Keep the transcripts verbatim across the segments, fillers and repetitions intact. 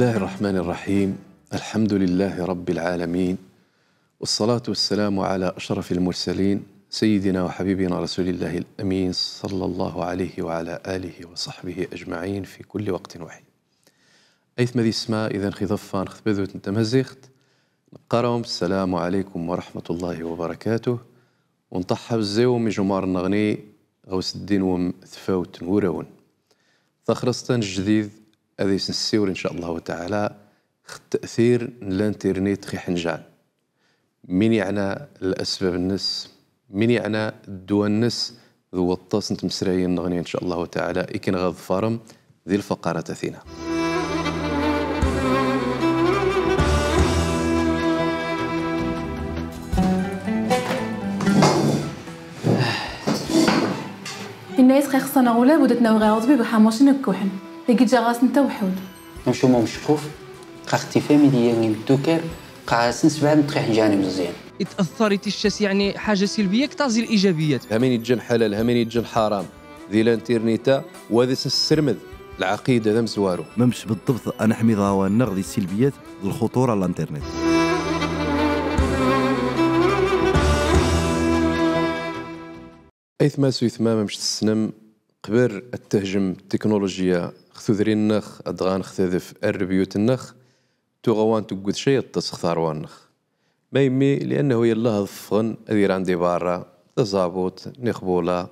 بسم الله الرحمن الرحيم. الحمد لله رب العالمين. والصلاة والسلام على أشرف المرسلين سيدنا وحبيبنا رسول الله الأمين صلى الله عليه وعلى آله وصحبه أجمعين في كل وقت وحين. Aytma d isma, idan ɣ iḍeffan ɣ tbadut n tmaziɣt, nqqar-awem السلام عليكم ورحمة الله وبركاته. Ur nṭaḥ ḥa bezzay-wem ijumar-nneɣni ɣ usddi-nwem tfawt n wurawen. Taxrist-a n jdid ad is-nssiwel, in ša'a Llahu taɛala, ɣ tta'tir n l'internet ɣ iḥnjan. Min iɛna lasbab-nnes, min iɛna ddwa-nnes, d waṭṭas n tmesrayin-nneɣni, in ša'a Llahu taɛala, i ken ɣa tḍfarem di lfaqarat-a tina. Inna-yas ɣa ixṣṣa-nneɣ ula bud ad t-nawi ɣer ṭṭbib ɣa ḥamuṣ-in ad t-kkuḥen. Dagi ǧǧa ɣas netta weḥḥud. Amcum umecquf, ɣa ixtif amidi n imeddukkal, ɣa sen sebɛa n txiḥ n jani meẓyan. It'athar itcas, yeɛni, ḥaja silbiya ktar zi lijabiya. Ha min iǧǧan ḥalal, ha min iǧǧan ḥaram. Di l'internet-a, wa ad as-nessermed lɛaqida d amezwaru. Mamec beḍḍebt ad neḥmi iḍarwan-nneɣ di silbiyat d lxuṭura n l'internet. Aytma s uytma, mamec tessnem, qbel ad tehjem tteknulujiya ɣ tudrin-nneɣ, dɣa ɣ tadef n rebiyut-nneɣ, tuɣa wa n tegged cay ad ṭṭes ɣ tarwa-nneɣ. Ma yemmi, li'annahu yallah ad ffɣen, ad iran di barra, taẓabut, nix bula,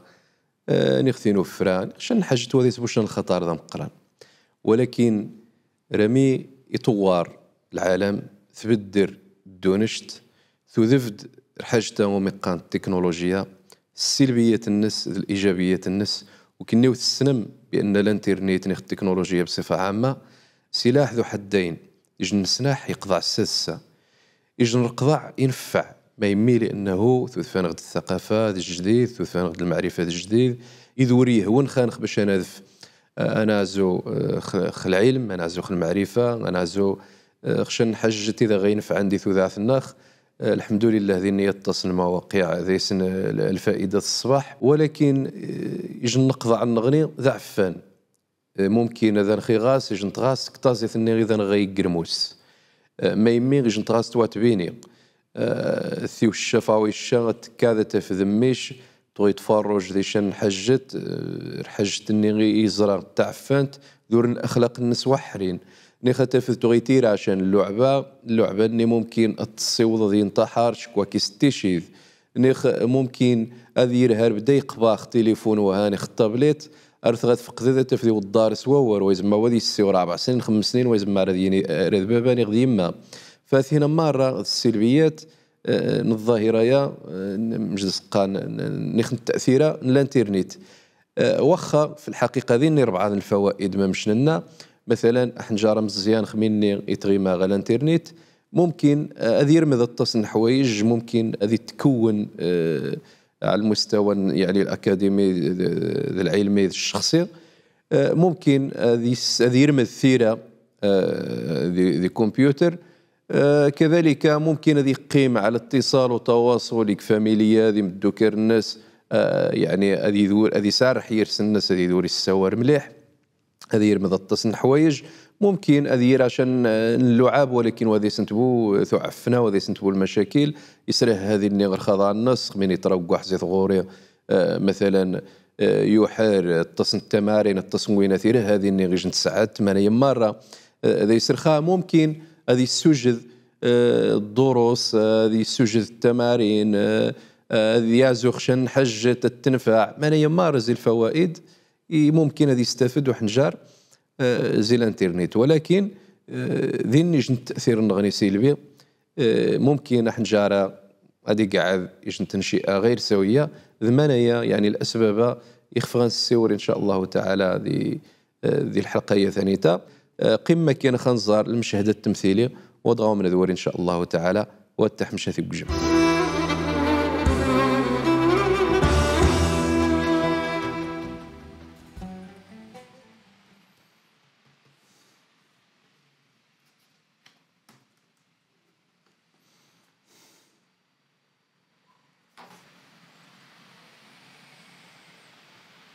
eh, nix tinufra, nix can n ḥajet wa ad isbucen lxaṭar d ameqqran. Walakin, rami iṭewwar lɛalam, tbedder ddunect, tudef-d rḥajet-a umi qqaren tteknulujiya, ssilbiyat-nnes d lijabiyat-nnes, u kenni tessnem bi anna l'internet nix tteknulujiya bṣifa ɛamma, silaḥ du ḥaddayn, ijn n sslaḥ iqḍeɛ ssassa. Ijn n rreqḍaɛ ineffeɛ, ma yemmi li'annahu tudef-aneɣ-d ttaqafa d jdid, tudef-aneɣ-d lmeɛrifa d jdid, id ur yehwan xa-neɣ bac ad nadef, eh, ad naɛzu, eh, x, x lɛilm, ad naɛzu x lmeɛrifa, ad naɛzu, eh, x can n ḥajet id aɣ-inefɛen di tudɛt-nneɣ. Eh, lḥemdulillah, dinni yaṭṭas n lmawaqiɛ, d aysen, eh, l, lfaida s ṣṣbaḥ, walakin, eh, ijn n leqḍeɛ-nneɣni d aɛeffan. Eh, mumkin ad aneɣ iɣas, ijn n tɣast, ktaẓit-nni id aneɣ ɣa igger mus. Eh, ma yemmi ijn n tɣast wa tbini. Eh, tiwcca fawica, ad tekkaḍ ad tafed mmi-c, tuɣa itfarruj di can n ḥajet, eh, rḥajet-nni i, iẓra d taɛeffant, d ur n laxlaq-nnes weḥḥrin. Nix ad tafed tuɣa itira can n luɛba, luɛba-nni mumkin ad tessiweḍ ad inṭaḥar, ckwak is-ticid. Nix mumkin ad irha ar bda iqbax tilifun wa hanix tablet, ar tɣa tfeqded ad tafed iweḍḍar s wawar, wa izemmar wa ad issiwel ṛebɛ snin, xems snin, wa izemmar ad yini, eh, rad baba nix d yemma. Fa tina marra d ssilbiyat, eh, n ḍḍahira-ya, eh, n, mec d seqqan, n, nix n tta'tira n l'internet. Eh, waxxa, f lḥaqiqa, dinni rebɛa n lfawaid, mamec nenna, matalan, aḥenjar ameẓẓyan x minni itɣima ɣa l'internet, mumkin, eh, ad irmed aṭṭas n leḥwayej, mumkin ad itkewwen, eh, ɛla lmustawa n, yeɛni, lakadimi d, d, d lɛilmi d ccexṣi. Eh, mumkin ad is, ad irmed tira, eh, di, di computer. Eh, kadalika mumkin ad iqqim ɛla itiṣal u tawaṣul ig familya d imeddukkal-nnes, eh, yeɛni ad idur, ad isarreḥ irs-nnes, ad idur issawar mliḥ, ad irmed aṭṭas n leḥwayej. Mumkin ad ira can, eh, n luɛab, walakin wa ad isent bu tuɛfna, wa ad isent bu lmacakil, israh hadi-nni ɣer lxaḍa-nnes, x min itragguḥ zit ɣur-i, eh, matalan, eh, yuḥer, aṭṭas n ttamarin, aṭṭas n winat, irah hadi-nni ijn n tesɛat, manayen marra, eh, ad isrxa, mumkin ad issujed, eh, ḍḍurus, eh, ad issujed ttamarin, eh, eh, ad yaɛzu x can n ḥajet ad tenfeɛ, manayen marra zi lfawaid, i mumkin ad istafed uḥenjar, eh, zi l'internet. Walakin, eh, dinni ijn n tta'tir-nneɣni silbi, eh, mumkin aḥenjar-a ad iqɛed ijn n tnecci'a ɣayr sawiya, d manaya, yeɛni, lasbab-a ixef ɣa nessiwel, in ca Allahu taɛala, di, eh, di lḥelqa-ya tanita. Eh, qim makkan xa nẓar lmeched ttemtili, wa dɣa wa mnedwel, in ca Allahu taɛala, wa ttaḥmec ad t-igwjem.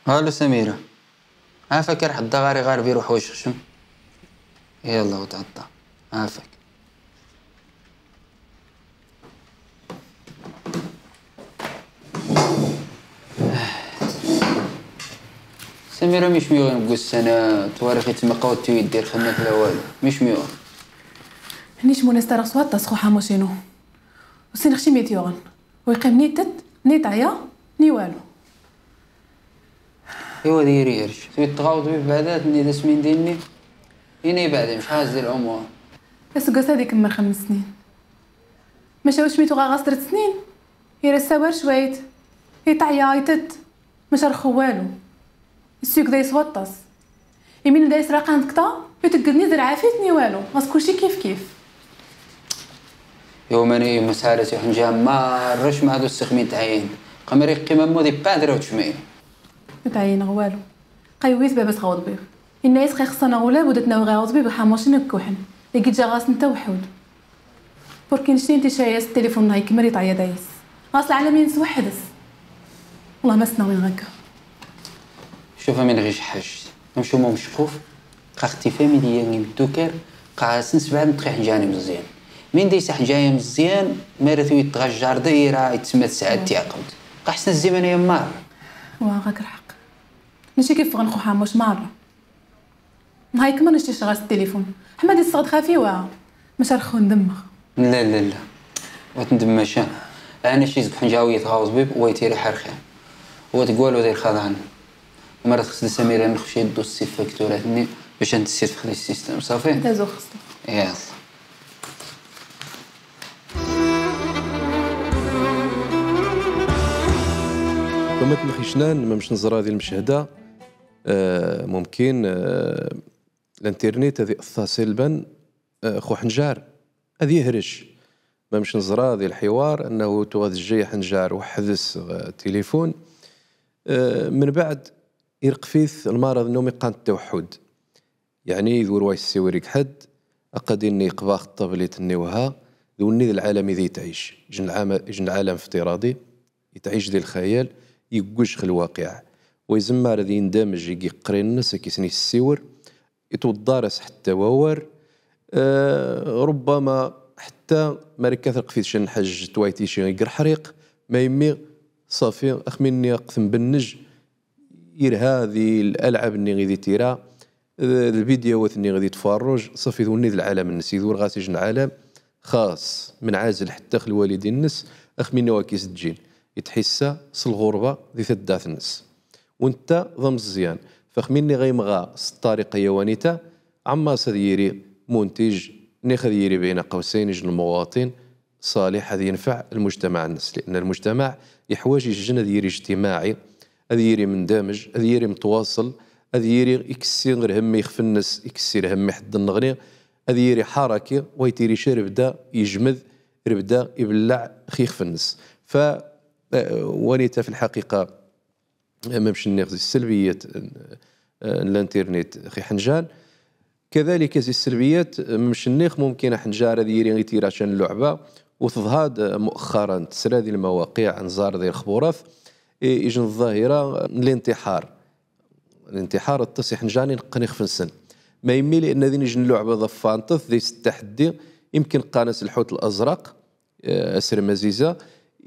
الو سميرة. عافاك، رح تدغري غير بيرو حوايج خشم. يلا وتعطى. عافاك. سميرة، مش ميوغن قول السنة تواريخ يتمقاو تيدير خدمة الأول. مش ميوغن. هنيش مونستر سوات تسخو حاموشينو. وسين خشي ميت يوغن. ويقيم ني تت، ني تعيا، ني والو. إيوا ديري هرش. سويت تغاوض بيه بعدات ني داس من ديني. إني بعد مش هاز دي العمر. بس قصة ديك من خمس سنين. ماشي واش ميتو غا غاص درت سنين. يرى السوار شويت. يتعيا، يتت. ماشي رخو والو. السوق دايس وطاس. يمين دايس راقان كتا، يتقدني زرعة فيتني والو. غاص كلشي كيف كيف. يوماني مسالة يحن جام ما رش ما دو السخمين تعين. قمري قيمة مودي بادرة وتشمعين. تعين غوالو. قيويت بابا تغوض بيه. إن يسخي خصنا غلاب ودتنا وغاوض بيه بحاموشين الكوحن. يجي جا غاص نتا وحود. بوركي نشتي انت شايس التليفون ناي كمري طايا دايس. غاص العالمين سوحدس. والله ما سنا وين غكا. شوف من غيش حاج. نمشو مو مشقوف. قا اختي فاميليا نجي مدوكر. قا سنس بعد نتخي حنجاني مزيان. من دي سحنجايا مزيان. مارث ويتغجر دايرة يتسمى ساعات تياقمت. قا حسن الزمن يا مار. واه غاك الحق. ماشي كيف غنخو حاموش مرة. هاي كمان نشتي شغاس التليفون. حمادي الصغد خافي واه. مش رخو ندمخ. لا، لا، لا. وتندمشان. أنا شي زك حنجاوي يتغاوز بيب ويتيري حرخان. وتقول ودير خضعان. مرة تخص سميرة نخشي دوسي فاكتوراتني باش انت تسير تخلي السيستم، صافي؟ انت زو خصو. يلا. كما تنخشنان، ما مش نزرا هذه المشهدة، آه، ممكن، آه، الانترنت هذه أثر سلبا، آه، خو حنجار. هذه يهرش. ما مش نزرا هذه الحوار أنه توغد الجي حنجار وحدث، آه، تليفون. آه، من بعد يرقفيث المرض أنه ميقان التوحد. يعني، يدور واي السيوريك حد، أقديني قباخ الطابليت النوها، ذو النيذ العالم ذي تعيش. جن العام-، جن العالم افتراضي، يتعيش ذي الخيال، يقوش خ الواقع. ويزمار ذي يندمج، يقي قرين الناس، كيسني السيور، يتوضارس حتى وور. آه، ربما حتى ماركات القفيد شن حج توايتي شي يقر حريق، ما يمي صافي، أخميني قثم بالنج، يرها ذي الألعاب ني غيدي تيرا، آه، الفيديوهات ني غيدي تفرج، صافي ذوني ذي العالم النس، يذور غاسي جن عالم خاص، منعزل حتى خ الوالدين النس، أخميني واكيس الجين، يتحسى ص الغربة ذي ثدات النس. وانت ضم الزيان، فأخميني غيمغا ص الطريقة يوانيتا، عماس ذي يري منتج، نيخ ذي يري بين قوسين جن المواطن، صالح، هذا ينفع المجتمع النس، لأن المجتمع يحوج يجن هذا يري اجتماعي، هذا يري مندمج، هذا يري متواصل، هذا يري يكسي غير هم يخف النس، يكسي غير هم يحد النغني، هذا يري حركي، ويتيري شي ربدا يجمد، ربدا يبلع خي يخف النس. ف، آه، وانيتا في الحقيقة، ما مش نيغ زي السلبيات، آه، الانترنت خي حنجان. كذلك زي السلبيات، آه، ما مش نيغ ممكن حنجار ذي يري غي تيرا شان اللعبة، وتظهر مؤخرا تسرى ذي المواقع، نزار ذي الخبورات، إي-، يجن الظاهرة الانتحار. الانتحار التصي حنجان ينقني خفنسن. ما يمي لأن ذي نجن اللعبة ضفانتث ذي التحدي، يمكن قانس الحوت الأزرق، آه، أسر مزيزة،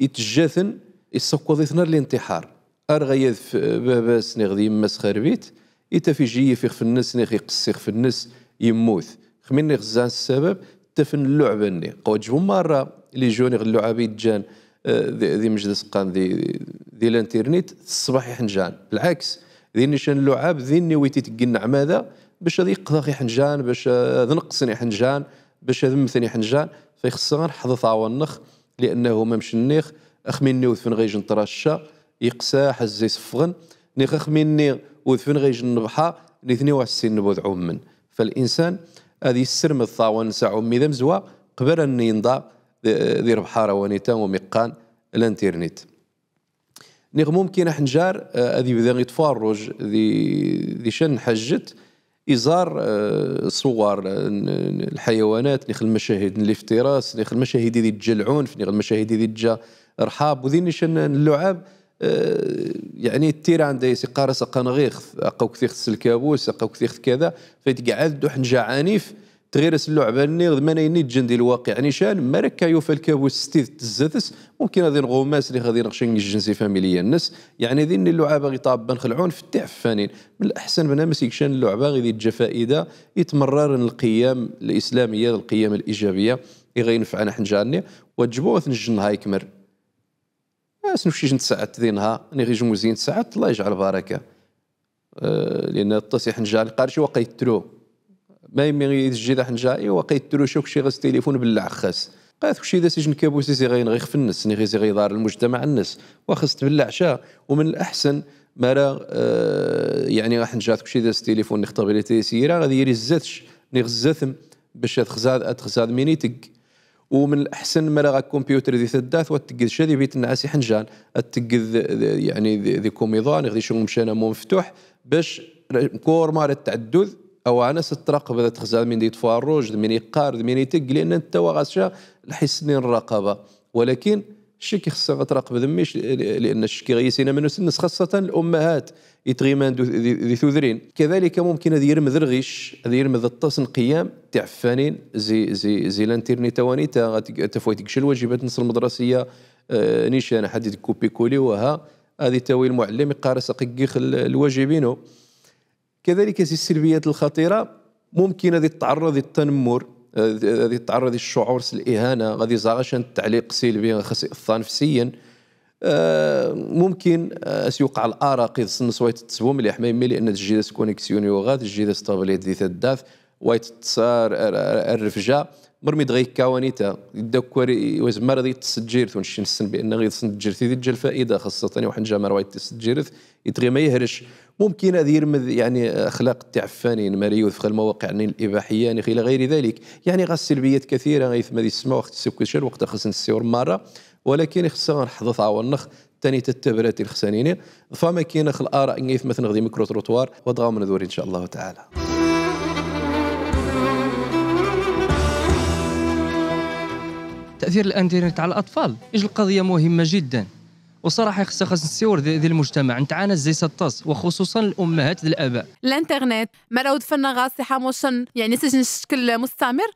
يتجاثن، يسكوضيثنا الانتحار. أرغيذ ف-، باباس نيغ ذي يماس خربيت، يتفي جيف يخف النس، نيغ يقص يخف النس، يموت. خمين نيغ زان السبب، تفن اللعبة ني. قوات جبو مرة، لي جون نيغ اللعبة يتجان، آه، ذي، ذي مجلس قان ذي، ذي الانترنت، الصباح يحنجان. بالعكس، ذي نشان اللعب، ذي ني ويتي تقن عمادة، باش هذا يقضى يحنجان، باش، آه، ذا نقصن يحنجان، باش هذا مثني يحنجان، فيخصنا نحضر ثاوى النخ، لأنه ما مش النيخ، أخميني وثفن غيجن طراشة، يقسى حزي سفغن، نيخ أخميني وثفن غيجن نبحا، نثني وعسين نبوذ عمن. فالإنسان هذه السرمة الثاوى نسا عمي ذا مزوا، قبل أن ينضى ذي، ذي ربحارة وانيتا وميقان الانترنت. نيغ ممكن أحنجار، آه، أذي بذا يتفرج ذي، ذي شن حجت، إزار، آه، صور، آه، ن-، ن-، الحيوانات، نيخ المشاهد الافتراس، نيخ المشاهد ذي الجلعون، نيخ المشاهد ذي الجا رحاب، وذي نشن اللعاب، آه، يعني، التيران دايس يقارس أقا نغيخ، أقا كثيخ الكابوس، أقا كثيخ كذا، فيتقعد دوح نجا عنيف، Tɣir-as lluɛba-nni, d mani-nni iǧǧan di lwaqiɛ. Nican, mara akka yufa lkabus s tidet zdat-s, mumkin ad inɣ umas, niɣ ad inɣ ca n yijjen si familya-nnes. Yeɛni, dinni lluɛaba ɣa iṭabbɛen x lɛunf d tiɛeffanin. Min laḥsan bnadem a s-igg ca n lluɛba ɣa iǧǧa faida, itmerrar lqiyam lislamiyya, lqiyam lijabiya, i ɣa inefɛen aḥenjar-nni, wa ǧǧbu ad t-nejjen ha ikmer. As nefcijen tsaɛet di nnhar, niɣ ijmuziyen tsaɛet, Allah yejɛel baraka. Eh, lian aṭas iḥenjar, lqarc i waqa ittru. Ma immi i tejjid aḥenjar, i waqa ittru ca kci ɣas tilifun bella ɣ-s. Qa tekci da s-ijjen kabus i zi ɣa inɣ ixef-nnes, niɣ i zi ɣa iḍar lmujtamaɛ-nnes. Wa xas tbella ca, u min laḥsan, mara, eh, yeɛni aḥenjar tekci da s tilifun, niɣ ṭablati sira, ɣad yiri zzat-c, niɣ zzat-m, bac ad xzad, ad xzad min itegg. U min laḥsan mara ɣa computer di taddart, wa tegged ca di bit nnas iḥenjar, ad tegged, eh, yeɛni di, di kumiḍa, niɣ di ca n umcan amumeftuḥ, bac mkul mara tɛeddud, awanas ad traqbed ad xzad min da iṭfa rruj, d min iqqar, d min itegg, lian netta wa ɣas ca lḥiss-nni n rraqaba. Walakin, ccek ixeṣṣa ad traqbed mmi-c, li-, lian ccek ɣa yissin amanus-nnes, xaṣṣatan lummahat, i tɣiman du-, di, di tudrin. Kadalika, mumkin ad irmed lɣic, ad irmed aṭas n qiyam tiɛeffanin zi, zi, zi l'internet a wanita, ad teg-, ad taf wa itegg ca lwajibat-nnes lmedrasiya, eh, nican, ḥad itegg copier-coller, wa ha, ad itawi lmuɛellim, iqqar-as aqeggix l-, lwajib inu. Kadalika, zi sselbiyat lxatira, mumkin ad itɛerreḍ i ttnemmur, ad, ad itɛerreḍ i ccuɛur s lihana, ad iẓer ca n ttɛliq silbi, xas iɛeṭṭa nefsiyan. Eh, mumkin, eh, as yuqeɛ laraq, iḍes-nnes wa iteṭṭes bu mliḥ, ma immi lian tejjid-as connexion yuɣa, tejjid-as tablet di taddart, wa iteṭṭes ar, ar, ar, ar rrefja, mermi dɣa ikka wanita, iddakkar i, wa izmer ad iṭṭes tejjirt, u nec nessen bi anna iḍes n tejjirt i d-iǧǧa lfaida, xaṣṣatan i waḥed n jjamar wa iṭṭes tejjirt, itɣima ihrec. Mumkin ad irmed, yeɛni, axlaq tiɛeffanin, mara iwet ɣer lmawaqiɛ-nni libaḥiyya, niɣ ila ɣayri dalik. Yeɛni, ɣas sselbiyat kathira, aytma, ad isma, wa ɣ-tessukk ca lweqt, xas nessiwel mara, walakin ixeṣṣa ad nḥeḍ taɛawen-nneɣ, tanita tabrat i lexsan-ini. Ḍfam akkin ax laraq n aytmatneɣ di micro-trottoir, wa dɣa ad wen-nḍur, in ca Allahu taɛala. تأثير الإنترنت على الأطفال، إيش القضية مهمة جدًا. وصراحة خص، خص نسيور ذي، ذي المجتمع، نتعانى زي ستاس، وخصوصًا الأمهات ذي الآباء. الإنترنت، مرة ودفنا غاسي حاموشن، يعني سجن الشكل مستمر.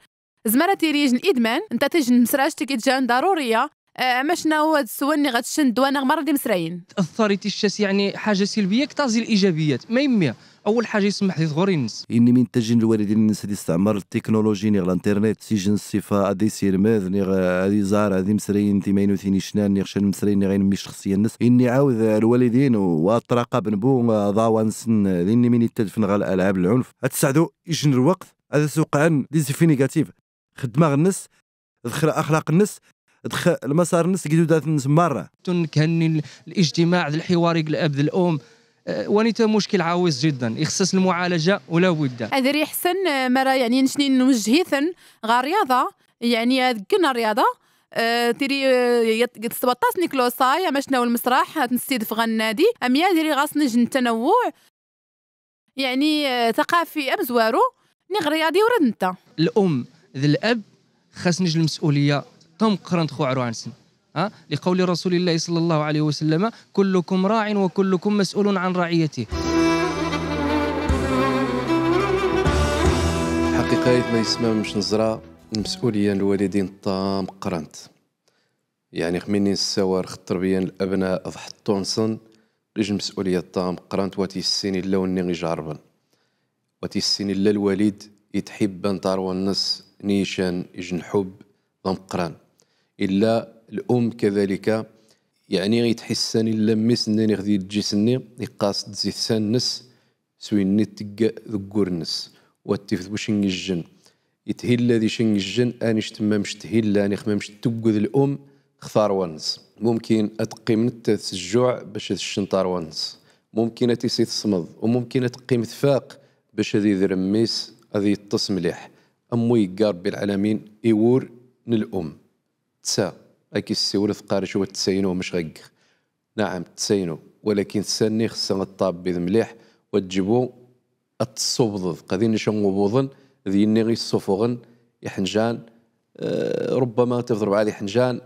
زمرة تيريج الإدمان، انت تيج المسراج تيجي جان ضرورية. آه، ماشنا هو السواني غتشن دوانا غمر دي مسراين. تأثري تيشاس، يعني، حاجة سلبية كتازي الإيجابيات. ما يميا. أول حاجة يسمح لي ثغوري النس. إني من تجن الوالدين النس دي استعمار التكنولوجي نيغ الانترنت، سجن الصفة، أدي سيرمذ، نيغ أدي زار، أدي مسرين، تيماينو ثيني شنان، نيغ شان مسرين، نيغ أين مش شخصيا النس. إني عاود الوالدين وأتراقب نبو، ضاوان سن، إني من يتدفن غا الألعاب العنف. أتساعدو يجن الوقت، هذا سوقعن دي زيفي نيجاتيف. خدمة النس، دخل أخلاق النس، دخل المسار النس، قيدو دات النس مرة. تنكهني ال-، الاجتماع ذا الحوار يقل أب ذا الأم. آه، وانيتا مشكل عويص جدًا، يخصص المعالجة ولا بد. أذري حسن، آه، مرة يعني نشني نوجهيثن غا رياضة، يعني أذكنا رياضة، آه، تري، آه، يت-، يت-، سبطاس نيكلوساي، أما شنو المسرح، هتنسيد في غنادي، أم يا ذري غاص نجن تنوع، يعني، آه، ثقافي أمزوارو، نيغ رياضي ورد نتا. الأم ذا الأب خاص نجي المسؤولية تمقرن تخو عروانسن. ها؟ لقول رسول الله صلى الله عليه وسلم: "كلكم راع وكلكم مسؤول عن رعيته". الحقيقة، إذ ما يسمى مش نزرا المسؤولية الوالدين تام قرنت. يعني، خميني نساور خ التربية الأبناء ضحطونسن، ليش المسؤولية تام قرنت واتي السين إلا وني غي جاربن. واتي السين إلا الوالد يتحبن تاروان نس نيشان يجن حب ضم قران. إلا الأم كذلك، يعني، يتحسن إلا ميس نني غدي تجي سني، يقاس تزيد سان نس، سويني تقا ذقور نس. واتي في ذبوش نجن. يتهلا ذي شنجن، آني شتممش تهلا، آني خممش تقذ الأم، خثار ونس. ممكن أتقيم نتا تسجوع باش هذ الشنطار ونس. ممكن أتيسي تصمد، وممكن أتقيم تفاق باش هذ يذرميس، هذ يتص مليح. أمو يقا ربي العالمين، يور نلأم. تسا، أكي السيورة ثقارش وتسينو مش غيق. نعم، تسينو، ولكن تسني خصها الطاب بذ مليح وتجيبو التصوبض. قدين نشان غبوضن، ذي نغي الصفوغن، يحنجان، آه، ربما تفضل بعض يحنجان،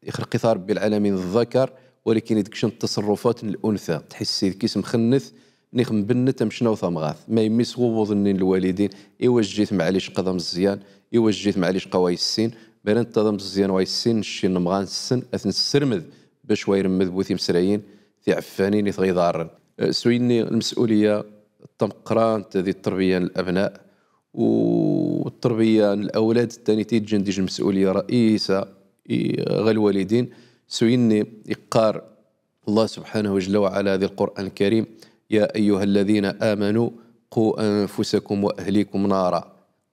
يخلق ثار ربي العالمين الذكر، ولكن يدكشن التصرفات الأنثى. تحسي ذكيس مخنث، Nix nbennet amcna u tamɣart. Ma immi s ɣubuḍ-nni n lwalidin, iwa jjit maɛlic qa d ameẓẓyan, iwa jjit maɛlic qa wa issin, mara netta d ameẓẓyan wa issin, nec n nemɣa-nsen, a t-nessermed bac wa iremmed bu timesrayin tiɛeffanin i t-ɣ-iḍarren. Eh, s winni lmes'uliya tameqqrant di tterbiya n labna, u tterbiya n lawlad tani tiǧǧen dij lmes'uliya ra'isa i, ɣer lwalidin, s winni iqqar Allah subḥanahu jalla wa ɛala di lqur'an lkarim: يا أيها الذين آمنوا قوا أنفسكم وأهليكم نارا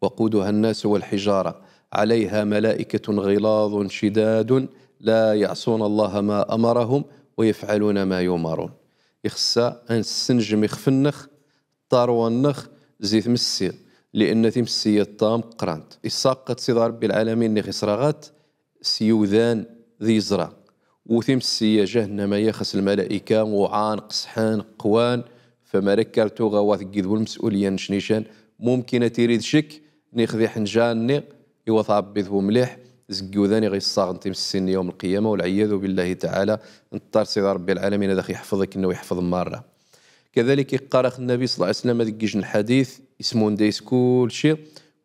وقودها الناس والحجارة عليها ملائكة غلاظ شداد لا يعصون الله ما أمرهم ويفعلون ما يؤمرون. Ixṣṣa a nessenjem ixef-nneɣ, ṭṭarwa-nneɣ, zi tmessi, li'anna timessi-ya tameqqrant. Issaqqat Sidi Ṛebbi lɛalamin nix israɣat s yiwdan d iẓra. U timessi-ya jahannama-ya xas lmalaika uɛan, qesḥen, qwan, fa mara kkartuɣ a wa teggid bu lmes'uliya n cnican, mumkin a tirid cekk nix d iḥenjar-nni, iwa tɛebbiḍ bu mliḥ, zeg iwdan i ɣ-issaɣen timessi-nni yawm lqiyama, walɛiyadu billahi taɛala, nṭṭar Sidi Ṛebbi lɛalamin ad aɣ-iḥfeḍ akken u iḥfeḍ marra. Kadalik iqqar-aɣ Nnabi ṣalla Llahu ɛalayhi wa sallam deg ijj n lḥadit, ismun dayes kulci: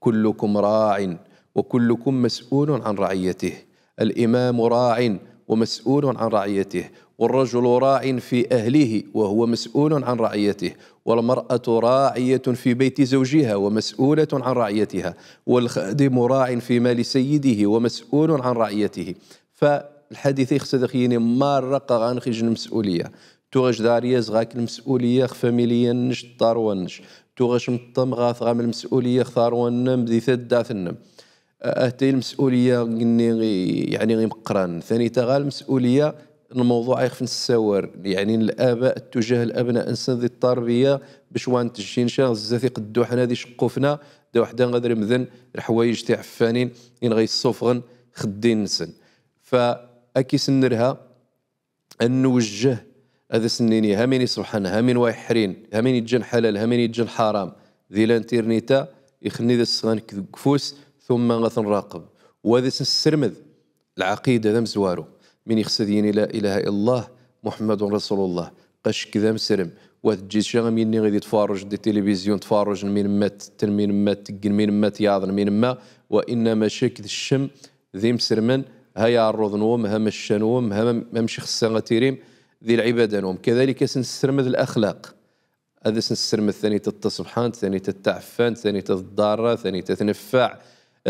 كلكم راع وكلكم مسؤول عن رعيته. الإمام راع ومسؤول عن رعيته، والرجل راع في أهله وهو مسؤول عن رعيته، والمرأة راعية في بيت زوجها ومسؤولة عن رعيتها، والخادم راع في مال سيده ومسؤول عن رعيته. Fa lḥadit ixṣṣa ad aɣ-yini marra qa ɣa-nneɣ ijj n lmes'uliya. Tuɣac d aryaz ɣa-k lmes'uliya ɣ familya-nnec d taṛwa-nnec. Tuɣac m ṭṭamɣa ɣa-m lmes'uliya ɣ taṛwa-nnem di taddart-nnem. Ahatay lmes'uliya-nni, yaɛni, imeqqran. Tanita ɣa lmes'uliya n lmewḍuɛ ixef nessawar, yaɛni, n laba ttuja labna-nsen di ṭṭarbiya, bac wa ntejjinca zdat iqedduḥna d iceqqufna, d aweḥda ad remden lḥwayej tiɛeffanin i nɣa yessufɣen x ddin-nsen. Fa akis n nerha, ad nwejjeh, ad as-nini, ha min iṣebḥen, ha min wa iḥrin, ha min iǧǧan ḥalal, ha min iǧǧan ḥaram, di lanternit-a, ixni d as-sɣan deg ufus, tumma ad t-nraqeb. Wa ad as-nessermed lɛaqida d amezwaru. Min ixṣṣa ad yini la ilaha illa Llah, Muḥemmadun Rasulullah, qa cekk d amesrem, wa teǧǧiḍ ca am yinni ɣid i tfaṛuj di tilibizyu, tfaṛuj n min ma t-, ten min ma t-, teggen min ma t-, yaḍen min ma, wa innama cekk d ccem d imesrmen, ha iɛerruḍ-nwem, ha macca-nwem, ha mam-, mamec ixṣṣa ad tirim di lɛibada-nwem. Kadalik ad as-nessermed laxlaq. Ad as-nessermed tanita taṣebḥant, tanita taɛeffant, tanita tḍarra, tanita tneffeɛ,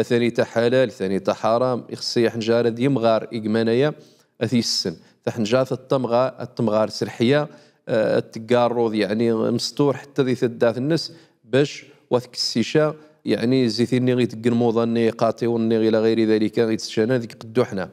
tanita ḥalal, tanita ḥaram. Ixṣṣa iḥenjar ad yimɣar i gman aya ad t-yissen. Taḥenjart ad tamɣa-, ad tamɣar s lḥya, eh, ad teggarruḍ, yaɛni, mesṭur ḥetta di taddart-nnes, bac wa tkessi ca, yaɛni, zzit-nni i teggen muḍa-nni, iqaṭiwen-nni, ila ɣayri dalika, i ttcanan deg iqedduḥna.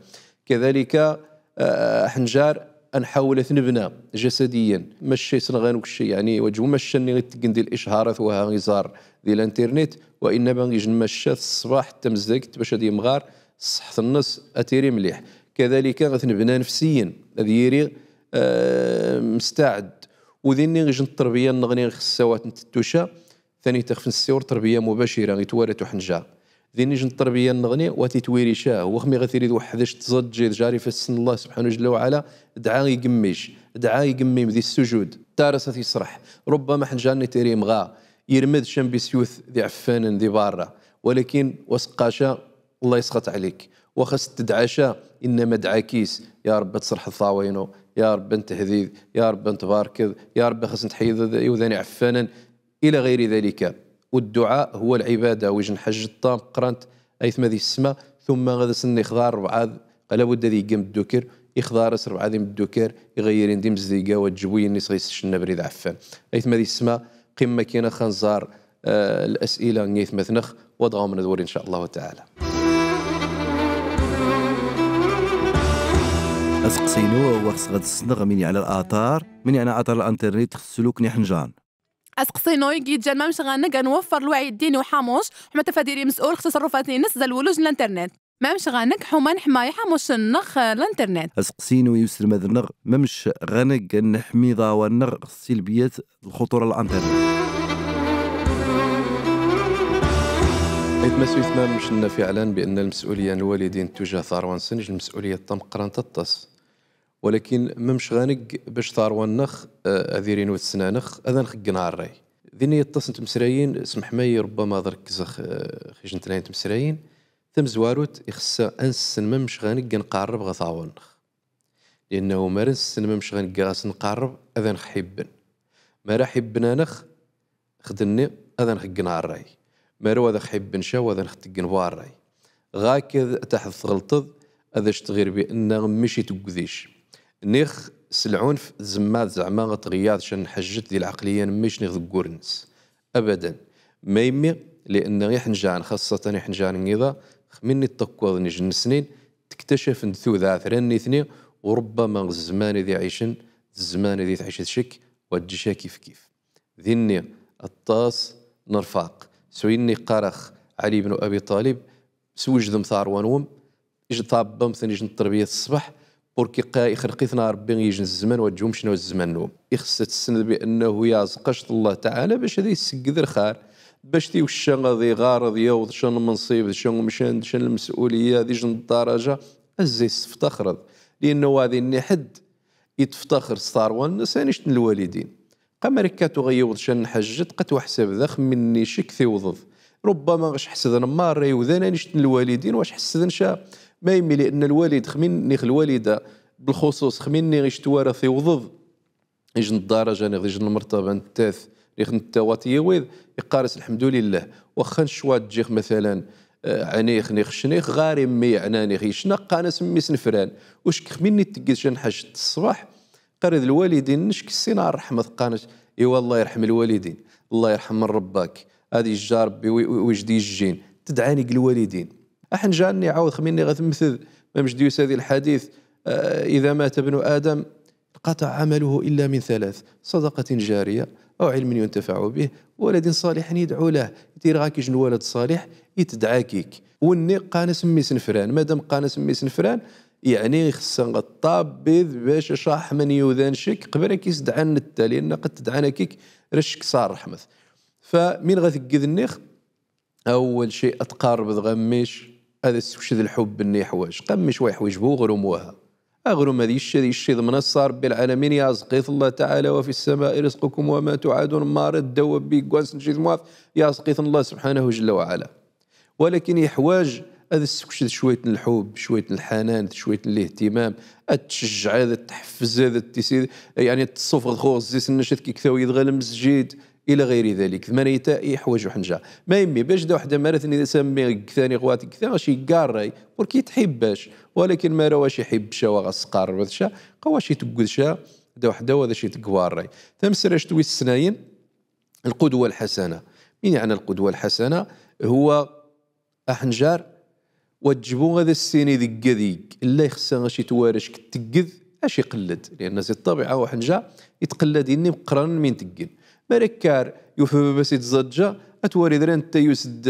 Kadalika, eh, aḥenjar ad nḥawel ad t-nebna jasadiyan, macca isenɣan wecca, yaɛni, wa ǧew macca-nni i teggen di lichharat wa ha iẓar di lanternit, wa innama ijj n macca ṣṣbeḥ ḥetta mezdaget bac ad yimɣar ṣṣeḥt-nnes ad tiri mliḥ. Kadalika ad t-nebna nefsiyan, ad yiri, eh, mestaɛed. U dinni ijj n ttṛebya-nneɣni ixṣṣa wa t-ntettu ca, tanita ixef nessiwṛ ttṛebya mubacira, itwara-t uḥenjar. Dinni ijj n ttṛebya-nneɣni wa t-itwiri ca, wa xmi ɣa tirid weḥd-c tẓaǧǧiḍ jar ifassen n Llah subḥanahu jalla wa ɛala, dɛa i gmmi-c, dɛa i gmmi-m di ssujud, tar-as ad t-iṣreḥ. Rubbama aḥenjar-nni tiri imɣa, irmed ca n bisyut d iɛeffanen di barra, walakin wa s-qqar ca, الله يسخط عليك. Wa xas tedɛa ca, innama dɛa kis, ya Ṛebbi ad tṣerḥeḍ taḍsa-inu, ya Ṛebbi ad ntehdid, ya Ṛebbi ad ntbarked, ya Ṛebbi xas ntḥiyeḍ iwdan iɛeffanen, ila ɣayri dalika. والدعاء هو العبادة, wa ijj n ḥaǧa tameqqrant, aytma d yessma, tumma ad as-nixḍa rebɛa, qa labud ad yegg amedduker, ixḍa-as rebɛa d imedduker, i ɣa yirin d imezdiga, wa ǧew-iyi-nni s ɣa yessecna abrid ɛeffan. Aytma d yessma, qqim makkin ax ad nẓar, eh, الأسئلة n yaytmaten-nneɣ, wa d-ɣawmen ad wrin, إن شاء الله تعالى. Aseqsi-inu, wa xas ɣad ssneɣ, min yeɛna الآثار, min yeɛna atar الأنترنت, xas suluk n iḥenjar. Aseqsi-inu i iǧǧan mamec ɣa-nneɣ ad nweffeṛ lwaɛi ddini uḥamuc, ḥuma tafadil imes'ul x ttaṣerrufat-ines za lwuluj n الأنترنت. Mamec ɣa-nneɣ ḥuma nḥemmay iḥamucen-nneɣ x الأنترنت. Aseqsi-inu i uselmad-nneɣ, mamec ɣa-nneɣ ad nḥmi iḍaṛwan-nneɣ x ssilbiyat d lxuṭuṛa n الأنترنت. Aytma s uytma, mamec nnah فعلا بأن المسؤولية n lwalidin tuja ɣ taṛwa-nsen, ijj n lmes'uliya tameqqrant aṭas. Walakin ma mec ɣa negg bac taṛwa-nneɣ, eh, ad irin wed snan-nneɣ, ad anɣ-ggen ɣer ṛṛay. Dinni iṭṭas n tmesrayin, smeḥ mayi rubbama ad rekkzeɣ, eh, xij n tnay n tmesrayin. Tamezwarut, ixeṣṣa ad nsessen ma mec ɣa negg ad nqerreb ɣer taṛwa-nneɣ. Liannahu ma ra nsessen ma mec ɣa negg ɣas nqerreb, ad anɣ-ḥibben. Ma ra ḥibben-aneɣ, xd-nni, ad anɣ-ggen ɣer ṛṛay. Ma ra wa ad aɣ-ḥibben ca, wa ad anɣ-teggen wa ṛṛay. Ɣaked taḥ tɣelṭeḍ, ad ac-tɣir bi anna mec iteggedic. Nix s lɛunf, tzemmad zeɛma ad tɣiyaḍ ca n lḥajet di lɛeqliya n mec nix d ggurnes. Abadan. Ma immi, lianna iḥenjan, xaṣṣatan iḥenjan n yiḍ-a, xminni ṭṭakkuḍ n ijnnesnin, tektacafen-d tudɛat ra nitni, u rubbama zzman i d-iɛicen, d zzman i d-itɛic d cekk, wa d-ǧic a kif kif. Dinni, aṭṭas n rfaq. S winni qqareɣ Ɛli ibn Abi Ṭalib, swejdem taṛwa-nwem, ij-, ṭabbem-ten ijj n ttṛebiyat ṣṣbeḥ, purki qa-, ixleq-iten Ṛebbi ijj n zzman, wa ǧumec n zzman-nwem. Ixeṣṣa ad tessned bi annahu yaẓ ɣact Allah Taɛala bac ad issegged lxar, bac tiwecca ad iɣar, ad yawḍ ca n lmenṣib, d ca n umcan, d ca n lmes'uliya, d ijj n ddaraja, ad zey teftaxreḍ. Liannahu wa dinni ḥedd iteftaxer s taṛwa-nnes, anect n lwalidin. Qa mara akka tuɣa yiwḍ ca n lḥajet, qa tweḥseb dax minni cekk tiwḍeḍ. Rubbama ɣac ḥesden marra iwdan anect n lwalidin, wac ḥesden ca. Ma immi, lianna lwalid, xminni x lwalida, belxuṣuṣ, xminni ɣic twara tiwḍeḍ ijj n ddaraja, nix d ijj n lmertaba, nettat, nix netta wa t-yiwid, iqqar-as lḥemdulillah. Waxxa n cwa ǧǧix, matalan, eh, ɛnix, nix cnix, ɣar immi ɛnan-ix icna, qqan-as mmi-s n fran. Ucekk xminni teggid ca n lḥajet ṣṣbeḥ, Qqar d lwalidin-nnek, kessin ar ṛṛeḥma, teqqar-as: "Iwa, Allah irḥem lwalidin, Allah irḥem mn ṛebba-k, ad ijja Ṛebbi wi, wi, wij d-ijjin." Tedɛa-n-ig lwalidin. Aḥenjar-nni iɛawed xminni ɣa temmted, ma mec d-yusa di lḥadit, eh, "إذا مات ابن آدم انقطع عمله إلا من ثلاث، صدقة جارية أو علم ينتفع به، ولد صالح يدعو له." Tira ɣa-k ijj n walad ṣaliḥ, itedɛa-k-ik. Wenni qqan-as mmi-s n fran. Madam qqan-as mmi-s n fran, Yeɛni ixeṣṣa ɣa ṭṭabbid bac acaḥ mn yudan cekk, qbel ad k-isdɛan netta, lianna qed tedɛa-n akk-ik ra cekk s ṛṛeḥma. Fa min ɣa teggid-nni, awwal cey ad tqarrbed ɣa mmi-c, ad as-tessewced lḥubb-nni iḥwaǧ. Qa mmi-c wa iḥwaǧ bu uɣrum waha. Aɣrum ad yecc, ad yecc iḍmen-as Ṛebbi lɛalamin, yaẓeq-it Allah taɛala: "وفي السماء رزقكم وما توعدون." Mara ddawab bi gwan s nci tmwat, yaẓeq-iten Allah subḥanahu jalla wa ɛala. Walakin iḥwaǧ ad as-tessewced cwayt n lḥubb, cwayt n lḥanan, cwayt n lihtimam, ad t-tcejjɛed, ad t-tḥeffzed, ad t-tisid, yeɛni ad t-tessufɣed xo ɣ zzis-nnes, ad k-iktaw yid ɣa lmesǧid, ila ɣayri dalik. D manita i iḥwaǧ uḥenjar. Ma immi, bac da weḥda mara tnid a mmi gkta-ni ɣwat gkta, ɣac igga ṛṛay, purki tḥibbac. Walakin mara wac iḥibbec a wa ɣas tqarrbedc a, qa wac iteggwedc a, da weḥda wa dac itegwa ṛṛay. Tamesract wis snayen, القدوة الحسنة. مين يعني القدوة الحسنة؟ هو أحنجار وجبو هذا السيني دقديق. إلا يخصها شي توارش كتقد، أشي قلد. لأن زي الطبيعة وحنجار يتقلد إني مقرن من تقن. مركار يوفى بس يتزجى، أتواري دران تيوس د-،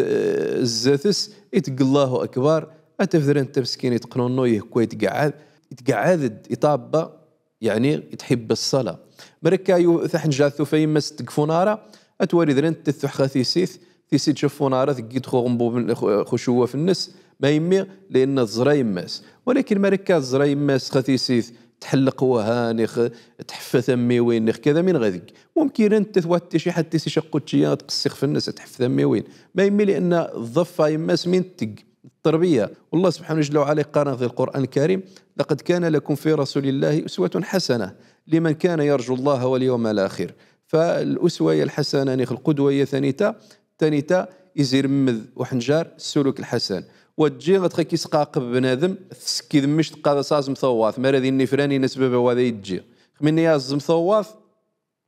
الزاتس، يتق الله أكبر، أتف دران تمسكين يتقنونو يهكو يتقعد، يتقعد يطابة، يعني تحب الصلاة. مركا يو-، ثحن جاثو فيمس تقفونارا، أتواري درنت تثح خا ثيسيث، ثيسيت شفونارا، تقيت خو غنبوب-، خو-، خو شوة في النس، ما يمي، لأن الزرا يماس. ولكن مركا الزرا يماس خا ثيسيث، تحلق وهانخ، تحفة ثمي وينخ، كذا من غاديك. ممكن أنت ثواتي شي حتى سي شقوتشيا تقسخ في النس، تحفة ثمي وين. ما يمي لأن الضفة يماس من تق. التربية. والله سبحانه جل وعلا يقارن في القرآن الكريم: "لقد كان لكم في رسول الله أسوة حسنة لمن كان يرجو الله واليوم الآخر". فالأسوة هي الحسنة، نيخ القدوة هي ثانيتا، ثانيتا يزير مذ وحنجار السلوك الحسن. وتجي غتخكي سقاقب بنادم، تسكي ذمش تقاضى صازم ثواث، ما راه ذي النفراني نسبة بوادي يجي. خميني يا الزم ثواث،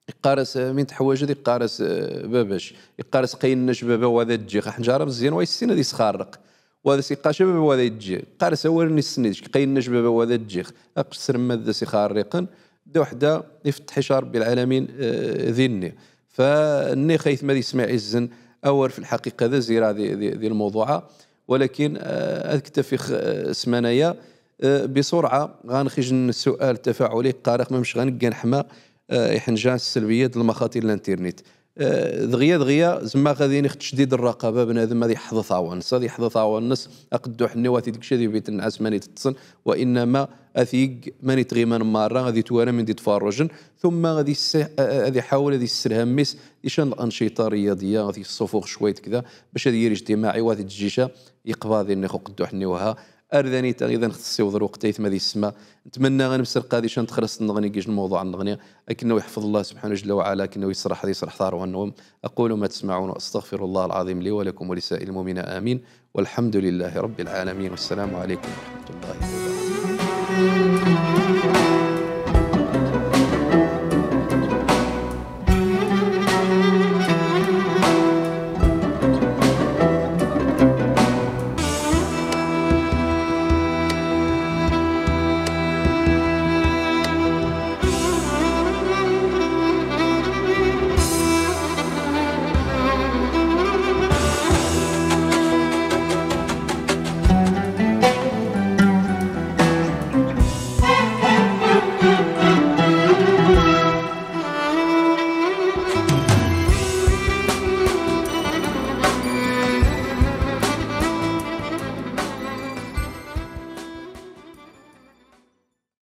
يقارس، آه، من تحواجد يقارس، آه، باباش. يقارس قينش بابا وهذا الجيخ. حنجارة مزيان ويسين هذه سخارق. وهذا سيقاش بابا وهذا الجيخ. قارس أول نسنيش. قينش بابا وهذا الجيخ. أقصر مادة سخارقن. دو حدا يفتحش ربي العالمين، آه، ذني. فني خيث ما دي سمع عزن أول في الحقيقة ذا زيرا ذي، ذي، ذي الموضوع. ولكن، آه، أكتفي خ-، آه، سمانية. آه، بسرعة، غنخرج السؤال التفاعلي، قارق ما مش غنقى نحما، آه، يحنجان السلبية د المخاطر الانترنت. Eh, dɣiya, dɣiya, zemmar ɣad inix tcdid rraqaba, bnadem ad iḥḍa taɣwa-nnes, ad iḥḍa taɣwa-nnes, aqedduḥ-nni wa t-id-igc ad ibit nnas mani t-iṭṭṣen, wa innama ad t-ig mani t-iɣiman marra, ad itwara mani d-itfarrujen, tumma ad is-, ad iḥawel ad isselham mmi-s di ca n l'anchita rriyadiya, ad issufuɣ cwayt kda, bac ad yir ijtimaɛi wa t-id-ijj ica iqbaḍ inix uqedduḥ-nni wa ha, Ar danita, idan, xtiṣṣiwḍ lweqt, aytma d yessma. Netmenna ad nemselqad i ca n texlaṣt-nneɣni, gijj n lmewḍuɛ-nneɣni, akken a wen-iḥfeḍ Llah subḥanahu jalla wa ɛala, akken a wen-israḥ, ad israḥ taṛwa-nwen. أقول ما تسمعون وأستغفر الله العظيم لي ولكم ولسائر المؤمنين آمين. والحمد لله رب العالمين. والسلام عليكم ورحمة الله وبركاته.